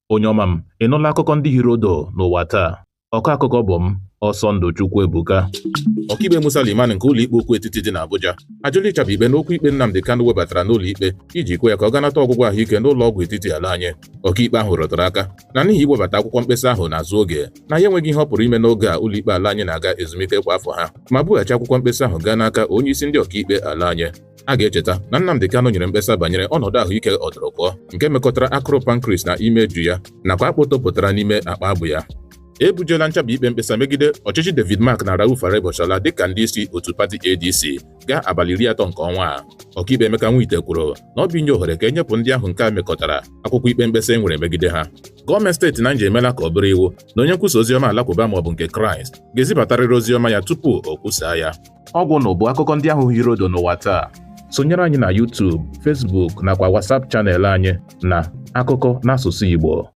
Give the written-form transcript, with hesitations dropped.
Onye ọma m, ị nụla akụkọ ndị hiri odo n'ụwa taa? Ọkọ akụkọ bụ m, Ọsọndụ Chukwuebuka. Ọkaikpe Musa Liman nke ụlọikpe ukwu etiti dị n'Abuja ajụla ịchaba ikpe n'okwu ikpe Nnamdi Kanu webatara n'ụlọikpe iji kwe ya ka ọ ganata ọgwụgwọ ahụike n'ụlọ ọgwụ etiti ala anyị. Ọkaikpe ahụ rụtụrụ aka na n'ihi iwebata akwụkwọ mkpesa ahụ n'azụ oge na ya enweghị ihe ọ pụrụ ime n'oge a ụlọikpe ala anyị na-aga ezumike kwa afọ ha, ma bughachi akwụkwọ mkpesa ahụ gaa n'aka onye isi ndị ọkaikpe ala anyị. A ga-echeta na Nnamdi Kanu nyere mkpesa banyere ọnọdụ ahụike ọdụrụkụọ nke mekọtara akụrụ pancreas na imeju ya nakwa akpụ topụtara n'ime akpa abụ ya. Ebujela nchaba ikpe mkpesa megide ọchịchị David Mark na Rauf Aregbesola dịka ndị isi otu pati ADC gaa abalị 30 nke ọnwa a. Ọkaikpe Emeka Nwite kwuru na ọ bụ inye ohere ka e nyepụ ndị ahụ nke a mekọtara akwụkwọ ikpe mkpesa e nwere megide ha. Gọọmenti steeti Niger emeela ka ọ bụrụ iwu na onye nkwusa oziọma Alakụba maọbụ nke Kraịst ga-ezibatarịrị oziọma ya tupu o kwusaa ya. Ọ gwụnụ bụ akụkọ ndị ahụ hiri odo n'ụwa taa. Sonyere anyị na YouTube, Facebook nakwa WhatsApp channel anyị na Akụkọ n'asụsụ Igbo.